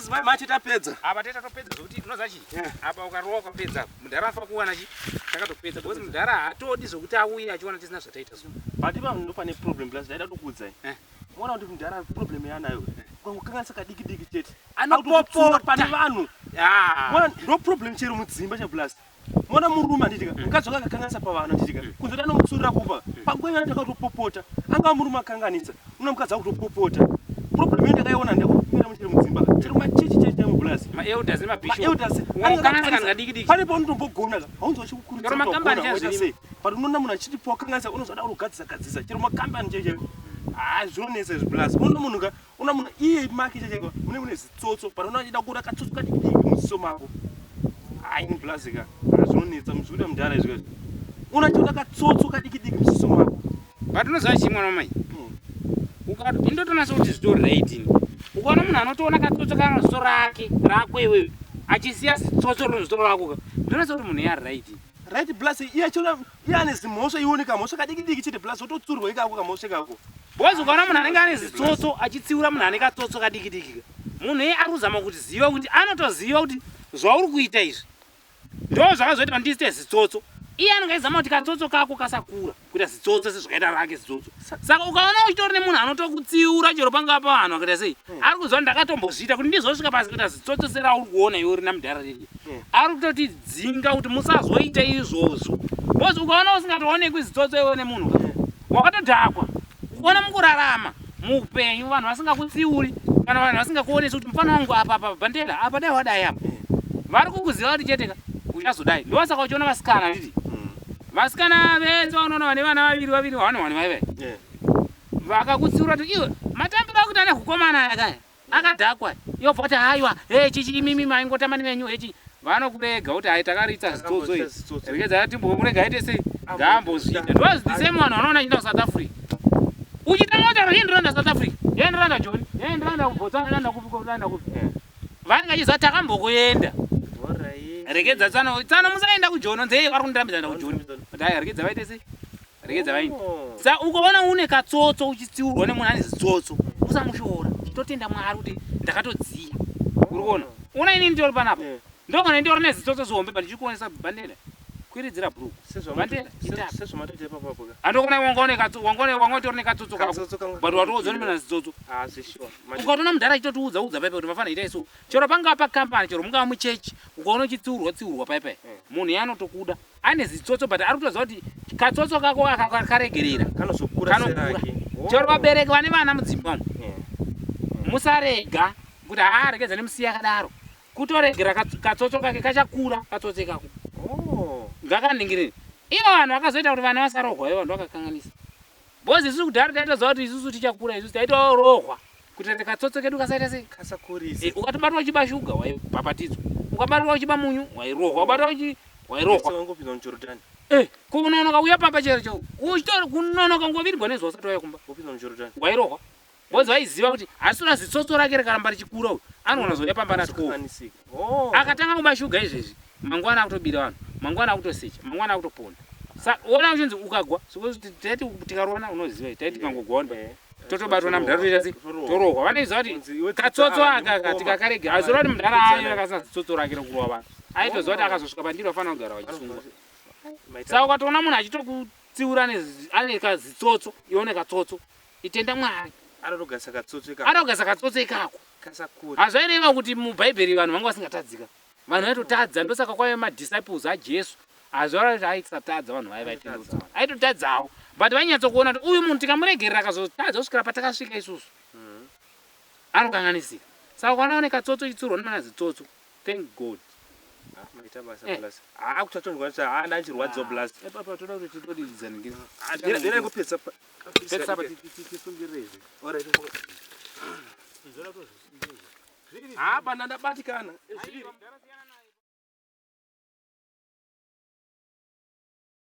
Plus mai machi tapedza. Apa teta topedza zvekuti unoziva chii? Apa ukarowa ukapedza apa. Mudhara afa kuwana chi takatopedza because mudhara haatodi zvekuti auye achiona tisina zvataita so. But ipapo ndopane problem plus ndaida kukuudzai. Eh. Muona kuti mudhara problem yaanayo. Ukangokanganisa kadiki diki chete. Anopopota pane vanhu. Ah. Muona ndo problem chero mudzimba cha plus. Muona murume handitika mukadzi wake akakanganisa pavanhu handitika kunze kuti anomutsurira kupa panguva iyona takatopopota angava murume akanganisa una mukadzi akutopopota problem iyo ndakaiona ndakupinda muchiri mudzimba chero machechi chechi chaiwo plus Ma-elders nemabishop. maelders Unokanganisa kanhu kadiki diki. pane paunotombogona ka haunzi wachikukurudzira Chero kuti makambani wagona, waita chazvirimo. sei but unoona munhu achiti pawakanganisa unozoda kugadzisa gadzisa chero makambani chaicho chaiwo haa zvinonetsa izvi plus unoona munhu ka Una munhu iye make chaicho mune mune zitsotso but unoona achida kuda katsotso kadiki diki muziso mako. Hayi ini blazi ka. Zvinonetsa muzvikuita mudhara izvi kaizvi. Unachiona katsotso kadiki diki muziso mako. But unoziva chii mwana wamai? Uka indotonatsa kuti zvitori right ini. Ukaona munhu anotoona katsotso kana ziso rake rako iwewe achisiya zitsotso rinoziso rako ka. Ndonatsa kuti munhu yari right. Right plus iye achiona iye ane zimhosva ione kamhosva kadiki diki chete plus ototsurwa ikako kamhosva ikako. Because ukaona munhu anenge ane zitsotso achitsiura munhu ane katsotso kadiki diki ka. Munhu iye ari kuzama kuti ziva kuti anotoziva kuti zvauri kuita izvi ndo zvakazoita kuti ndiite zitsotso. Iye anenge achizama kuti katsotso kako kasakura kuita zitsotso sezvakaita rake zitsotso. Saka ukaona uchitori nemunhu anotokutsiura chero pangava pavanhu akaita sei ari kuziva kuti ndakatombozviita kuti ndizosvika pasi kuita zitsotso serauri kuona iwe rina mudhara riri. Ari kutotidzinga kuti musazoita izvozvo. Because ukaona usingatoonekwi zitsotso iwe nemunhu ka wakatodhakwa. Ukaona mukurarama muupenyu vanhu vasingakutsiuri kana vanhu vasingakuonesi kuti mufana wangu apa apa bandela apa dai wadai apa. Vari kukuziva kuti chete ka uchazodai. Ndosaka uchiona vasikana handiti? Vasikana vese vaunoona vane vana vaviri vaviri one one vaive. Vakakutsiura kuti iwe matambiro akuita nehukomana aya kaya. Akadhakwa iwe obva wati haiwa hey chichi imimi maingotamba nemenyu hechi vanokurega kuti hai takaritsa zvitsotso izvi regedza timbomurega aite sei ngaambozviita ndo the same vanhu vanoona achienda kuSouth Africa uchitanga kutaura hii ndinoenda South Africa hee ndinoenda Joni hee ndinoenda kuBotswana ndinoenda kupi ndinoenda kupi vanenge vachiziva takambokuenda regedza tsano tsano musaenda kuJoni nzee vari kundirambidza kuenda kuJoni but hai regedza vaite sei Regedza vaini. Oh. Sa ukaona une katsotso uchitsiurwa nemunhu ane zitsotso, usamushora. Chitotenda Mwari kuti ndakatodziya. Uri kuona? Ona ini nditori panapa. Yeah. Ndogona nditori nezitsotso zihombe but ndichikuonesa bandela. Kwiridzira bhuruku. Bandela itapa. Sezvamatoita ipapo apo ka. Andokona wangaone katsotso, wangaone wanga utori nekatsotso kako. Katsotso kangu. But watoudzwa nemunhu ane zitsotso. Ah, zveshuwa. Ukatoona mudhara achitotiudza udza paipa kuti mafana itai so. Chero pangava pakambani chero mungava muchechi, ukaona uchitsiurwa tsiurwa paipa. Munhu iye anotokuda. Ane zitsotso but ari kutoziva kuti katsotso kako aka karegerera Kanozokura kanokura. serake. Chero vabereki vane vana mudzimba umu Yeah. musarega kuti haa regedza nemusiya akadaro. Kutoregera katsotso kake kachakura katsotso ikako. Oh. Ngakaningirire. Ivo vanhu vakazoita kuti vana vasarohwa ivo vanhu vakakanganisa. Because isusu kudhara taitoziva kuti isusu tichakura isusu taitorohwa kuti katsotso kedu kasaita sei. Kasakurisa. E, ukatobatwa uchiba shuga waibhabhatidzwa. Ukabatwa uchiba munyu wairohwa. Ukabatwa uchi wairohwa. Wangopinda muJorodhani. Eh, kunonoka uya pamba chero chero. Uchitori kunonoka ngovirwa nezuva usati wauya kumba. Wopinda muJorodhani. Wairohwa. Because vaiziva kuti asina zitsotso rake rikaramba richikura uyu anoona zouya pamba na 12. Kukanganisika. Oh. Akatanga kuba shuga izvezvi mangwana akutobira vanhu, mangwana akutosecha, mangwana akutoponda. Sa ona uchinzi ukagwa, suppose kuti taiti tikarowana unoziva taiti tikangogwa wani Eh. totobatwa namudhara toita sei? Torohwa. Torohwa. Vanoziva kuti Kunzi iwe katsotso tsitsa, aka aka ndimukoma. tikakarega. Azora kuti mudhara Tsitsa ayo akasina zitsotso rake rekurova vanhu. Aitoziva kuti akazosvika pandiri vafanira kugara vachisungwa. Maita- Saka ukatoona munhu achitokutsiura ane kazitsotso, iwe une katsotso, itenda Mwari. Anotogasa katsotso ikako. Anogasa katsotso ikako. Kasakura. Hazvaireva kuti mubhaibheri vanhu vanga vasingatadzika. Vanhu vaitotadza ndosaka kwaive madisciples aJesu. Hazvaireva kuti aisatadza vanhu vaiva vaitendeutswa. Aitotadzawo. But vainyatsokuona kuti uyu munhu tikamuregerera akazotadza kusvikira patakasvika isusu. Anokanganisika. Saka ukaona une katsotso ichitsiurwa nemwana zitsotso, thank God. Ah, maita basa Eh. blast. Ah, akuchatonzwa kuti ah ndachirwadziwa blast. Ipapa toda kuti titodidzana ngezi. Ah, ndira kupedza. Pedzisa apa tisungirire izvi. Alright. Ah, bana ndabatikana. Aiwa, mudhara siyana nazvo.